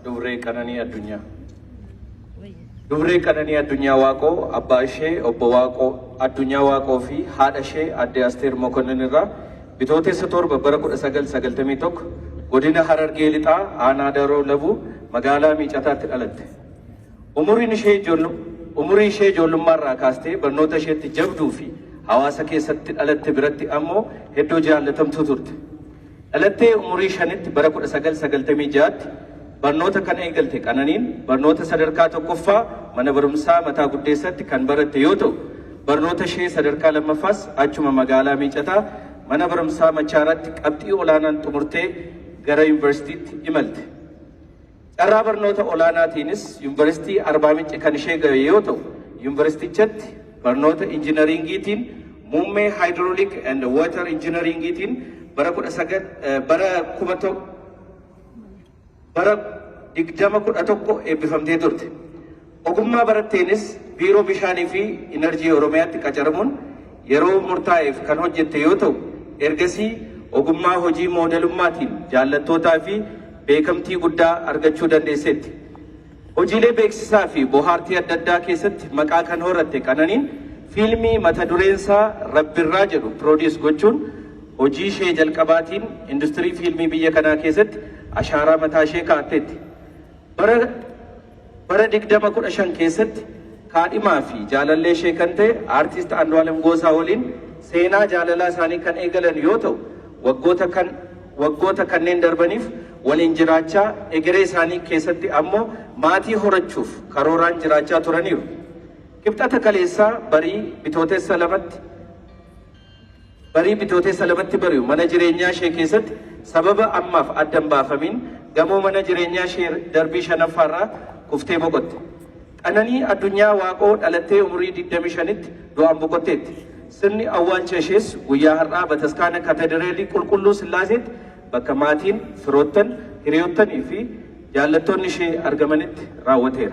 Dubree Qananii Addunyaa. Dubree Qananii Addunyaa Waaqoo abbaa ishee obbo Waaqoo Addunyaa Waaqoo fi haadha ishee aadde Asteer Mokonnin irraa Bitootessa 7 bara 1991 godina Harargee Lixaa aanaa Daroo Labuu magaalaa Miicataatti dhalatte. Umuriin ishee umurii ishee ijoollummaarraa kaastee barnoota isheetti jabduu fi hawaasa keessatti dhalatte biratti ammoo hedduu jaallatamtuu turte. Dhalattee umurii 5tti bara 1996tti barnoota kan eegalte Qananiin barnoota sadarkaa tokkoffaa mana barumsaa mataa guddeessatti kan baratte yoo ta'u, barnoota ishee sadarkaa lammaffaas achuma magaalaa Miicataa mana barumsaa Machaaraatti qabxii olaanaan xumurtee gara yuunivarsiitiitti imalte. Carraa barnoota olaanaatiinis Yuunivarsiitii Arbaa Minci kan ishee gahe yoo ta'u, yuunivarsiitichatti barnoota injinariingiitiin muummee Hydraulic and Water Engineeringiitiin bara 19 bara 1000 bara 2011 eebbifamtee turte. Ogummaa baratteenis Biiroo Bishaanii fi Inarjii Oromiyaatti qacaramuun yeroo murtaa'eef kan hojjette yoo ta'u, ergasii ogummaa hojii moodelummaatiin jaallattootaa fi beekamtii guddaa argachuu dandeesseetti. Hojiilee beeksisaa fi bohaartii adda addaa keessatti maqaa kan horatte Qananiin, fiilmii mata dureensaa Rabbirraa jedhu piroodiis gochuun hojii ishee jalqabaatiin industirii fiilmii biyya kanaa keessatti ashaaraa mataa ishee kaa'atteetti. Bara 2015 keessatti kaadhimaa fi jaalallee ishee kan ta'e Aartist Andu'aalem Goosaa waliin seenaa jaalalaa isaanii kan eegalan yoo ta'u, waggoota kan waggoota kanneen darbaniif waliin jiraachaa egeree isaanii keessatti ammoo maatii horachuuf karooraan jiraachaa turaniiru. Kibxata kaleessaa barii Bitootessa 2tti Barii Bitootessa 2tti bari'u mana jireenyaa ishee keessatti sababa ammaaf adda hin baafamiin gamoo mana jireenyaa ishee darbii 5ffaarraa kuftee boqotte. Qananii Addunyaa Waaqoo dhalattee umurii 25tti du'aan boqotteetti. Sirni awwaalcha ishees guyyaa har'aa Bataskaana Katedraalii Qulqulluu Sillaaseetti bakka maatiin, firoottan, hiriyoottanii fi jaallattoonni ishee argamanitti raawwateera.